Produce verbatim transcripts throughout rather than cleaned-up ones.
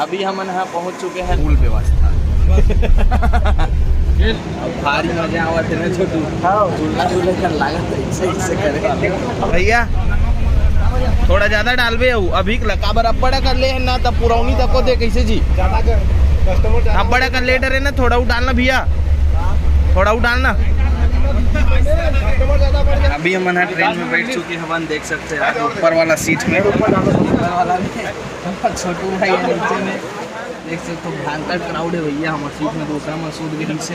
अभी हमन ह पहुंच चुके हैं। फुल व्यवस्था। अब भारी मजा आवत है ना छोटू? हाँ। झूला झूले कर लागत है, ऐसे ऐसे करे। भैया, थोड़ा ज्यादा डालबे हऊ, अभी ला काबर अब्बड़ कर ले है ना, तब पुरौनी तको दे कैसे जी? ज्यादा कर, कस्टमर ज्यादा अब्बड़ कर ले डरे ना, थोड़ा उ डालना भैया, थोड़ा उ डालना। कस्टमर ज्यादा बढ़ गया। अभी हमन ह ट्रेन में बैठ चुके हवन, देख सकते हैं आज ऊपर वाला सीट में, ऊपर वाला में। छोटू भाई है नीचे में, देख सकते हो, भयंकर क्राउड है भैया। हमर सीट में दूसरा मन सूत गए नीचे,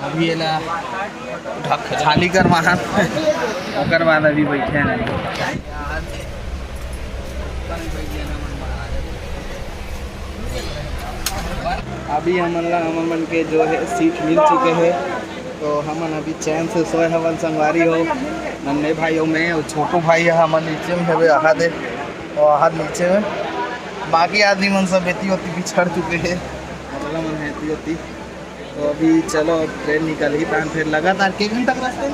अभी एला उठा के खाली करवाहन, ओकर बाद अभी बैठे हैं। अभी हमन ला, हमन मन के जो है सीट मिल चुके हैं, तो हमन अभी चैन से सोए हवन संगवारी हो। नन्हे भाई हो, मैं और छोटू भाई है, हमन नीचे में हवे, अहा दे, और अहा नीचे में। बाकी आदमी मन सब एती ओती बिछड़ चुके हैं, मतलब मन है एती ओती। तो अभी चलो, अब ट्रेन निकल ही पान, फिर लगातार के घंटा का रास्ता है?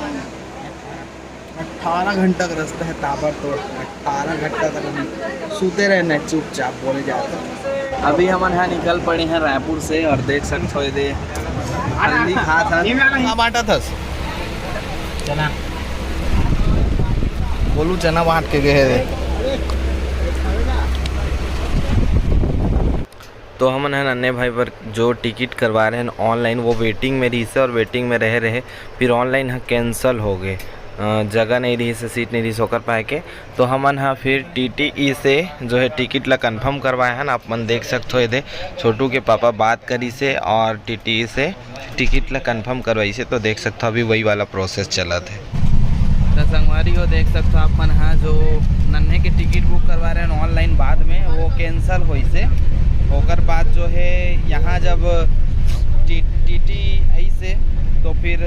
अठारह घंटा का रास्ता है, ताबड़तोड़ अठारह घंटा तक हम सूते रहना है चुपचाप, बोले जाते। अभी हमन यहाँ निकल पड़े हैं रायपुर से, और देख सकते हो, ये दे हल्दी खात हन। का बांटत हस? चना। बोलू, चना बांट के गए रे। तो हमन ह नन्हे भाई बर जो टिकट करवा रहे हैं ऑनलाइन, वो वेटिंग में रहिस हे और वेटिंग में रहे रहे, फिर ऑनलाइन ह कैंसिल हो गए। अ, जगह नहीं रहिस हे, सीट नहीं रहिस हे, ओकर पाए के। तो हमन ह फिर टीटीई से जो है टिकट ला कंफर्म करवाए हन। आप मन देख सकते हो, एदे छोटू के पापा बात करिस हे और टीटीई से टिकट ला कंफर्म करवाइस हे, तो देख सकथो अभी वही वाला प्रोसेस चलत हे। तो संगवारी हो, देख सकथो आप मन हा, जो नन्हे के टिकट बुक करवा रहे हैं ऑनलाइन, बाद में वो कैंसिल होइस हे। ओकर बाद जो है यहाँ जब टी टीटी आइस हे, तो फिर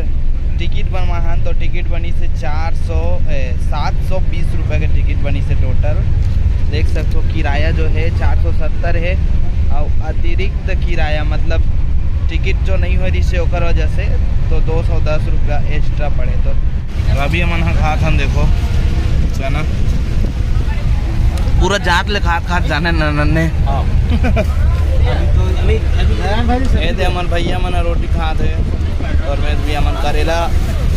टिकट बनवाहन, तो टिकट बनिस हे चार सौ, ए, सात सौ बीस रुपये के टिकट बनिस हे टोटल। देख सकथो किराया जो है चार सौ सत्तर है, और अतिरिक्त किराया, मतलब टिकट जो नहीं हो रहिस हे ओकर वजह से, तो दो सौ दस रुपया एक्स्ट्रा पड़े। तो अभी हमन ह खात हन, देखो, चना पूरा जात ले खात खात जाने न, नन्हे। हाँ। ये दे हमन भैया मन रोटी खात हे, और मैं भी हमन करेला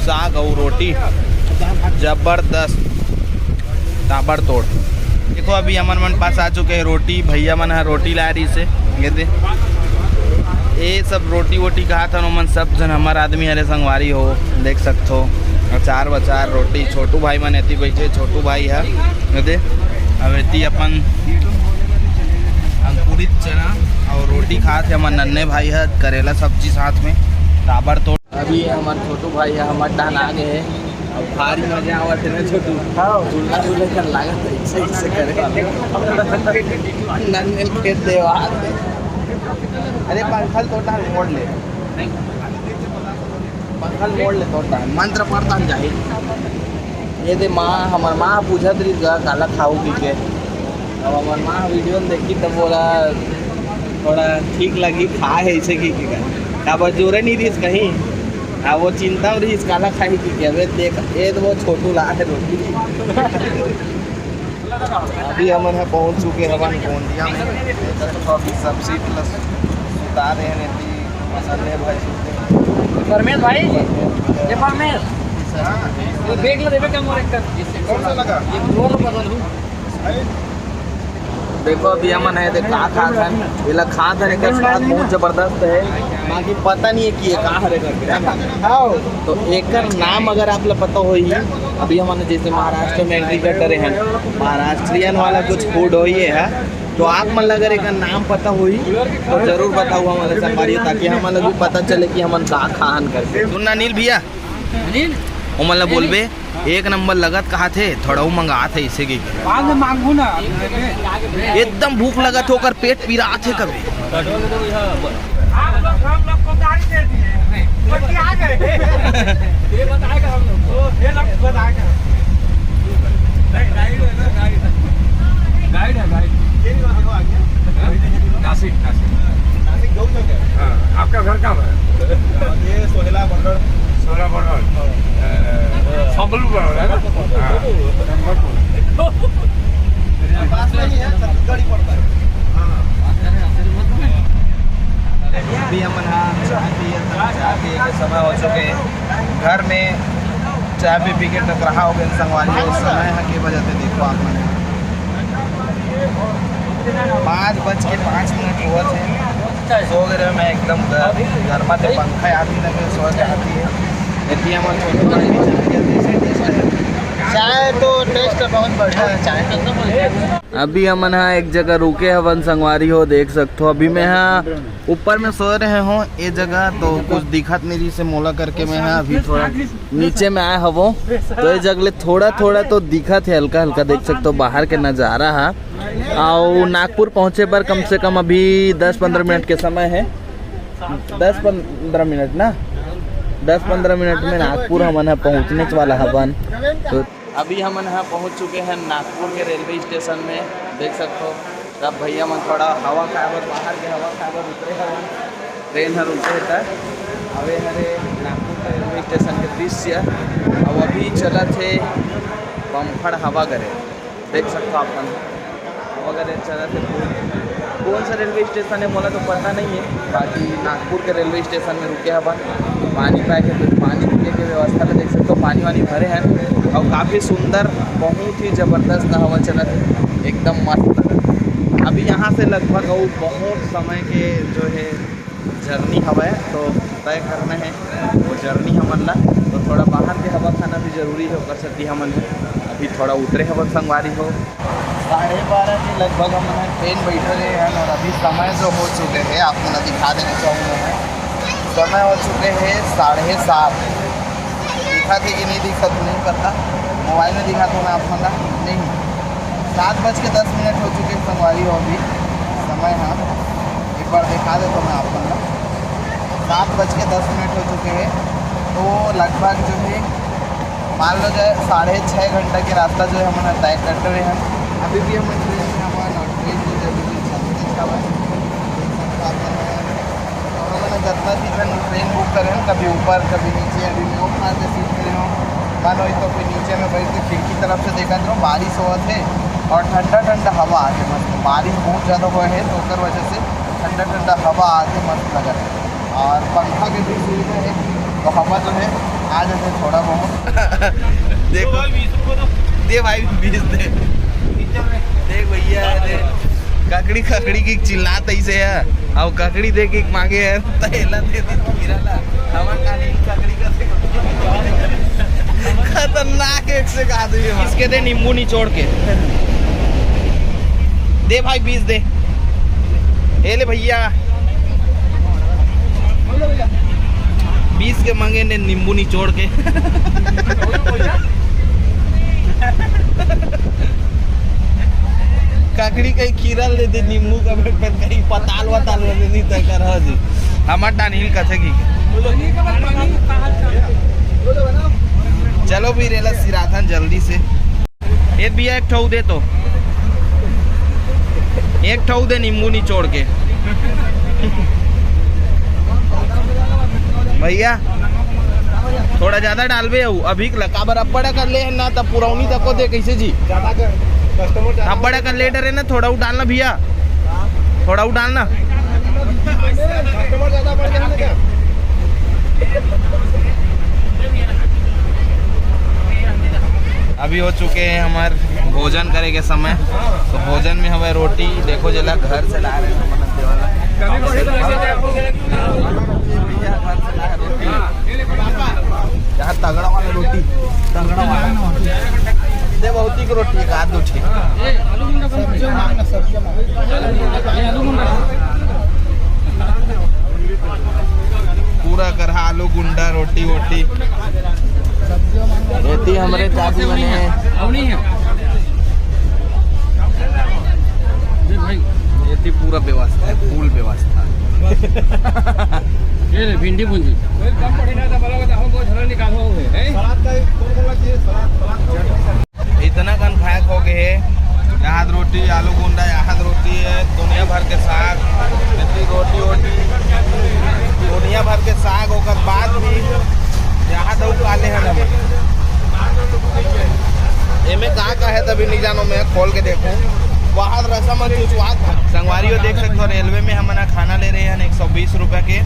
साग और रोटी, जबरदस्त, ताबड़तोड़। देखो, अभी हमन मन पास आ चुके हैं रोटी, भैया मन ह रोटी ला रहिस हे, ये दे, ये सब रोटी वोटी खात हन, ओमन सब झन हमर आदमी हरे संगवारी हो, देख सकथो। अचार वचार रोटी, छोटू भाई मन एती बैठे, छोटू भाई ह, ये दे, अब एती अपन अंकुरित चना और रोटी खात हे, हमर नन्हे भाई ह करेला सब्जी साथ में, ताबड़तोड़। अभी हमर छोटू भाई ह हमर टहना गए हे। अब भारी मजा आवत हे ना छोटू? हाँ। झूला झूले कर लागत हे, ऐसे ऐसे करे। नन्हे के देवाल। अरे पंखा ल तोड़ डाल, मोड़ ले। पंखा ल मोड़ ले, तोड़ डाल। मंत्र पढ़ता जाही। ये दे माँ, हमर माँ पूछत रहिस गा, काला खाऊ कहिके। अब हमर माँ वीडियो में देखी तब बोला थोड़ा ठीक लगी, खा है ऐसे की, की का। काबर जोरे नहीं रहिस कहीं। हाँ, वो चिंता रहिस काला खाही कहिके। अबे देख, ये तो वो छोटू ला है रोटी। अभी हमन ह पहुंच चुके हवन गोंदिया में। तो अभी सब सीट ल सुता रहे हैं, नहीं मसले भाई सुते। परमेश भाई, ये परमेश, ये देख लो, देखो क्या मोर एकदम। कौन सा लगा? ये रोल बदल हूँ। देखो, अभी हमन ह एदे का खात हन, एला खात हन, एकर स्वाद बहुत जबरदस्त है, बाकी पता नहीं है कि ये का हरे करके, है ना? हाँ। तो एकर नाम अगर आप ला पता होही, अभी हमन जैसे महाराष्ट्र में एंट्री कर डरे हन, महाराष्ट्रियन वाला कुछ फूड होही ये है, तो आप मन ला अगर एकर नाम पता होही, तो जरूर बताओ हमन ला संगवारी, ताकि हमन ला भी पता चले कि हमन का खाहन करके। सुन ना अनिल भैया, अनिल? ओमन ला बोलबे, एक नंबर लगत कहाथे, थोड़ा अउ मंगाथे इसे की। बाद में मांगू ना। एकदम भूख लगत हे, ओकर पेट पिरात हे कभी। आप लोग हम लोग को गाड़ी दे दिए, बतिया गए। ये बताएगा हम लोग को। ये लोग बताएगा। नहीं, गाइड है ना, गाइड। गाइड है, गाइड। ये भी वहाँ को आ गया। हाँ? नासिक, नासिक। नासिक जाऊ क्या? हाँ, आपका घर कहाँ है? ये सोहला बरगढ़। सोहला बरगढ़। हाँ। अ, संबलपुर बरगढ़ है ना? हाँ, संबलपुर। पास में ही है, छत्तीसगढ़ ही पड़ता है। हाँ। घर में चाय पी पी के टकराहा हो गए संगवारी हो। समय ह के बजत हे, देखो आप मन, पाँच बज के पाँच मिनट होवत हे। सो गए रहे मैं एकदम गर-, गर्मा ते पंखा याद नहीं लगे, सो जाती है। एती हमर छोटे भाई भी चले गए, जैसे टेस्ट है। चाय तो टेस्ट बहुत बढ़िया है, चाय तो। अभी हमन हा एक जगह रुके हवन संगवारी हो, देख सकथो। अभी मैं हा ऊपर में सो रहे हो ये जगह, तो कुछ दिखत नहीं रही से मोला करके मैं हा अभी थोड़ा नीचे में आए हवो, तो ये जगह ले थोड़ा थोड़ा तो दिखत है, हल्का हल्का देख सकथो बाहर के नजारा हा। अउ नागपुर पहुँचे बर कम से कम अभी दस पंद्रह मिनट के समय है, दस पंद्रह मिनट ना, दस पंद्रह मिनट में नागपुर हमन ह पहुँचने वाला हवन। तो अभी हमन ह पहुँच चुके हैं नागपुर के रेलवे स्टेशन में। देख सकथो, सब भैया मन थोड़ा हवा खाए बर, बाहर के हवा खाए बर उतरे हवन। ट्रेन हर उतरे तक अवे हरे नागपुर के रेलवे स्टेशन के दृश्य। अब अभी चलत हे बम्फड़ हवा करे, देख सकथो आप मन। हवा करे चलत हे। कौन सा रेलवे स्टेशन है मोला तो पता नहीं है, बाकी नागपुर के रेलवे स्टेशन में रुके हवन। पानी पाए के, पानी पीने के व्यवस्था ला देख सकथो, पानी वानी भरे हैं और काफ़ी सुंदर, बहुत ही ज़बरदस्त हवा चलत है, एकदम मस्त लगत है। अभी यहाँ से लगभग अउ बहुत समय के जो है जर्नी हवय, तो तय करना है वो जर्नी हमन ला। तो थोड़ा बाहर के हवा खाना भी जरूरी है, ओकर सेती हमन ह अभी थोड़ा उतरे हवन संगवारी हो। साढ़े बारह के लगभग हमन ह ट्रेन बैठे रहे हैं और अभी समय जो हो चुके हैं, आप मन ला दिखा देना चाहूँगा मैं, समय हो चुके हैं साढ़े सात। दिखत है कि नहीं दिखत, नहीं पता, मोबाइल में दिखात हों मैं आप मन ला, नहीं, सात बज के दस मिनट हो चुके हैं संगवारी हो। अभी समय हाँ एक बार दिखा देता हूँ मैं आप मन ला। सात बज के दस मिनट हो चुके हैं, तो लगभग जो है मान लो जाए साढ़े छः घंटा के रास्ता जो है हमन तय कर रहे हैं। अभी भी हम ट्रेन में हवन और ट्रेन जो है अभी भी चलते हैं, देख सकते हो आप मन। तो हमन जितना भी जन ट्रेन बुक करे हैं, कभी ऊपर कभी नीचे, अभी मैं ऊपर के सीट पे हूँ, मन होई तो फिर नीचे में बैठ के खिड़की तरफ से देखत रहो, बारिश होवत है और ठंडा ठंडा हवा आथे मस्त। बारिश बहुत ज़्यादा हुआ है तो ओकर वजह से ठंडा ठंडा हवा आथे, मस्त लगत है। और पंखा के भी सुविधा है, तो हवा जो है आ जाते थोड़ा बहुत। देखो, दे भाई, बीस दे। देख भैया, दे। ककड़ी, ककड़ी की चिल्लात ऐसे है, और ककड़ी दे के मांगे है, तो एला दे दे, हीरा ला। हमार काली ककड़ी का से खतरनाक एक से आदमी है। इसके दे नींबू निचोड़ के। दे भाई, बीस दे। ए ले भैया, बीस के मांगे ने नींबू निचोड़ के। ककड़ी कहीं खीरा ले दे, नींबू का, फिर कहीं पताल वताल ले दे, नहीं तो कर हो जी। हमार डान हिल कथे की। चलो भी रेला सिराथन जल्दी से। ए भैया, एक ठऊ दे तो, एक ठऊ दे नींबू निचोड़ के। भैया, थोड़ा ज्यादा डालबे हऊ, अभी ला काबर अब्बड़ कर ले ना, तब पुरौनी तको दे कैसे जी? ज्यादा कर, कस्टमर ज्यादा अब्बड़ कर ले डरे ना, थोड़ा उ डालना भैया, थोड़ा उ डालना। कस्टमर ज्यादा बढ़ गया ना क्या? अभी हो चुके हैं हमार भोजन करे के समय। तो भोजन में हवे रोटी, देखो जेला घर से ला रहे हैं, मतलब, देवाला। यहाँ तगड़ा वाला रोटी, तगड़ा वाला। दे बहुत ही रोटी, एक आध दो ठीक। पूरा करहा आलू गुंडा, रोटी वोटी। एती हमरे चाची बने हैं। एती पूरा व्यवस्था है, full व्यवस्था। ये ले, भिंडी भुंजी। इतना कन खाए हो गए है। यहाँ रोटी, आलू गुंडा, यहाँ रोटी है, दुनिया भर के साग, इतनी रोटी वोटी, दुनिया भर के साग, ओकर बाद भी यहाँ दऊ काले हैं ना। एमे का का है तभी नहीं जानो, मैं खोल के देखूं। बहुत रसम और चुचवात था। संगवारी हो देख सकते हो, रेलवे में हमन खाना ले रहे हैं एक सौ बीस रुपया के।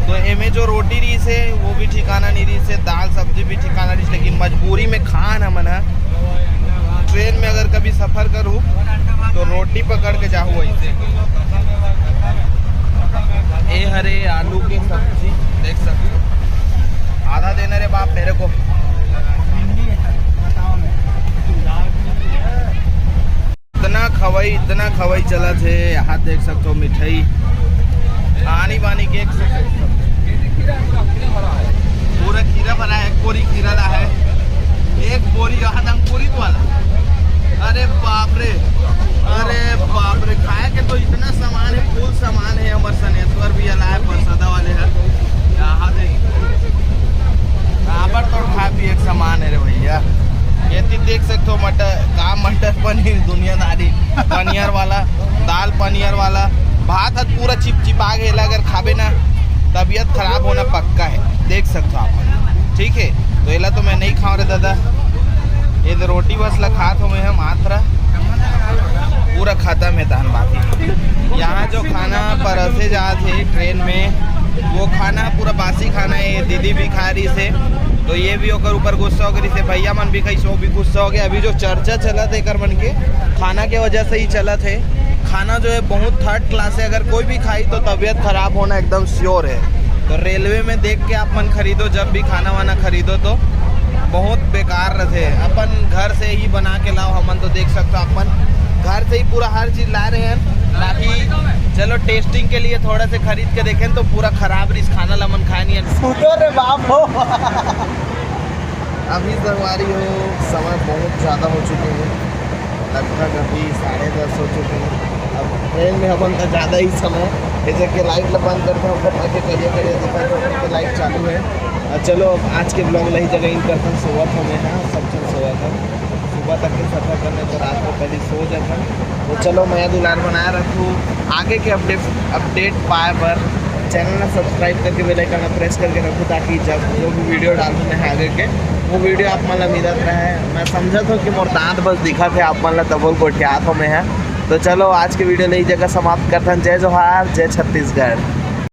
तो एमे जो रोटी रहिस हे, वो भी ठिकाना नहीं रहिस हे, दाल सब्जी भी ठिकाना रहिस, लेकिन मजबूरी में खान हमन ह। ट्रेन में अगर कभी सफर करूँ, तो रोटी पकड़ के जाहू ऐसे। ए हरे आलू के सब्जी, देख सकते हो। आधा देना रे बाप मेरे को। इतना खवई, इतना खवई चलत हे। यहाँ देख सकते हो मिठाई, आनी बानी केक, पूरा खीरा भरा है, एक बोरी खीरा ला है, एक बोरी यहाँ अंकुरित वाला। अरे बाप रे, अरे बाप रे, खाए के तो इतना सामान है, फुल सामान है। हमार सनेश्वर भी अला है, प्रसादा वाले है। यहाँ देख, बराबर तो खा पिए के सामान है रे भैया। ये तो देख सकते हो मटर का, मटर पनीर दुनियादारी, पनियर वाला, दाल पनियर वाला, भात हत पूरा चिपचिपा गेला। अगर खाबे ना, तबीयत खराब होना पक्का है, देख सकते हो आप। ठीक है, तो एला तो मैं नहीं खाऊं रे दादा, ये तो रोटी बस ला खात हूँ मैं, हम मात्रा पूरा खत्म है तहन बाकी। यहाँ जो खाना परसे जात है ट्रेन में, वो खाना पूरा बासी खाना है। ये दीदी भी खा रहिस हे, तो ये भी ओकर ऊपर गुस्सा हो गइस हे, भैया मन भी खाइस, वो भी गुस्सा हो गया। अभी जो चर्चा चलत है एकर मन के, खाना के वजह से ही चलत है। खाना जो है बहुत थर्ड क्लास है, अगर कोई भी खाई तो तबीयत खराब होना एकदम श्योर है। तो रेलवे में देख के आप मन खरीदो, जब भी खाना वाना खरीदो तो बहुत बेकार रहते। अपन घर से ही बना के लाओ, हमन तो देख सकते हो अपन घर से ही पूरा हर चीज ला रहे हैं। बाकी चलो टेस्टिंग के लिए थोड़ा से खरीद के देखें तो पूरा खराब रहिस खाना ला, मन खाए नहीं है। सुतो रे बाप हो। अभी संगवारी हो, समय बहुत ज़्यादा हो चुके हैं, लगभग अभी साढ़े दस हो चुके हैं। अब ट्रेन में अपन का ज़्यादा ही समय, जैसे कि लाइट ला बंद करते हैं, ऊपर आके करिया करिया दिखा तो लाइट चालू है। और चलो, अब आज के ब्लॉग ला इही जगह एंड करते हैं। सोवत हमें ना, सब जन सोवत हम। सुबह तक के सफर करने तो रात को पहले सो जाता। तो चलो, मया दुलार बनाए रखू। आगे के अपडेट अपडेट पाए बर चैनल ला सब्सक्राइब करके बेल आइकन ला प्रेस करके रखू, ताकि जब जो भी वीडियो डालूँ मैं आगे के, वो वीडियो आप मन ला मिलत रहे। मैं समझत हूँ कि मोर दांत बस दिखत है आप मन ला, तबो गोठियात हो मैं है। तो चलो, आज के वीडियो ला इही जगह समाप्त करथन। जय जोहार, जय छत्तीसगढ़।